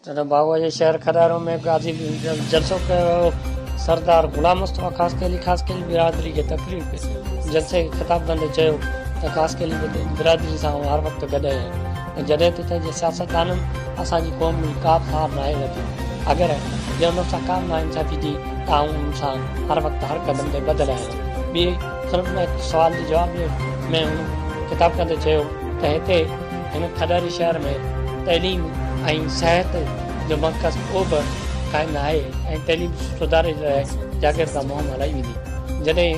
ٽنڊو باگو جي شهر کڏارو ۾ غازي جلسو ڪيو ويو، سردار غلام مصطفيٰ خاصخيلي خاصخيلي برادري کي تقرير جلسي کي خطاب ڪندي چيو ته خاصخيلي برادري سان آئون هر وقت گڏ آهيان ۽ جڏهن ته هتي جي سياستدانن اسان جي قوم جي ڪا به سار ناهي لڌي اگر جي انهن سان ڪا به ناانصافي ٿي ته آئون انهن سان هر وقت هر قدم تي ٻڌل آهيان ٻي طرف هڪ سوال جي جواب ۾ هن خطاب ڪندي چيو ته هتي هن کڏهري شهر ۾ تعليم ۽ صحت جو مرڪز ڪو به قائم نه آهي ۽ تعليم سڌاري جي لاء جاڳرتا مهم هلائي ويندي جڏهن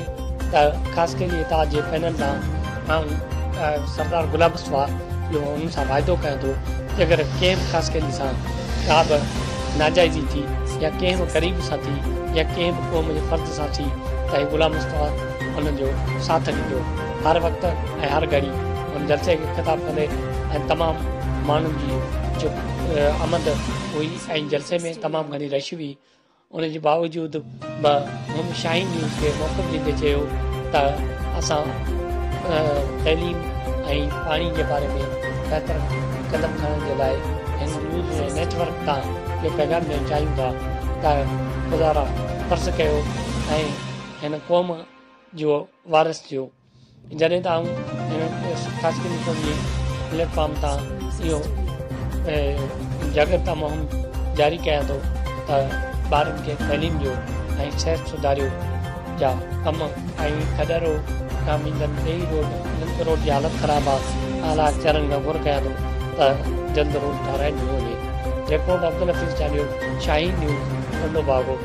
ته خاصخيلي اتحاد جي پينل تان آئون سردار غلام مصطفيٰ جو ان سان واعدو ڪيان ٿو جيڪر ڪنهن به خاصخيلي سان ڪا به ناجائزي ٿي يا ڪنهن به غريب سان ٿي يا ڪنهن به قوم جي فرد سان ٿي ته هي غلام مصطفيٰ انهن جو ساٿ ڏيندو هر وقت ۽ هر گهڙي. ان جلسي کي خطاب ڪندي ۽ تمام ماڻهن جي جو آمد هئي ۽ جلسي ۾ تمام گهڻي رش هئي ان جي باوجود به هن شاهين نيوز کي موقف ڏيندي چيو ته اسان تعليم ۽ پاڻي جي باري ۾ بهتر قدم کڻڻ جي لاء هن نيوز نيٽ ورڪ تان اهو پيغام ڏيڻ چاهيون ٿا ته خدارا فرض ڪيو ۽ هن قوم جو وارث ٿيو. جڏهن ته آئون هن خاصخيلي جي پليٽ فارم تان اهو جاڳرتا مهم جاري ڪيان ٿو ته ٻارن کي تعليم ڏيو ۽ صحت سڌاريو جا ڪم ۽ کڏهرو کان ويندڙ ڏيئي روڊ لنڪ روڊ جي حالت خراب آ اعليٰ اختيارن کان گهر ڪيان ٿو ته جلد روڊ ٺهرائي ڏنو وڃي. Report Abdul Hafeez Chandio, Shaheen news, Tando Bago.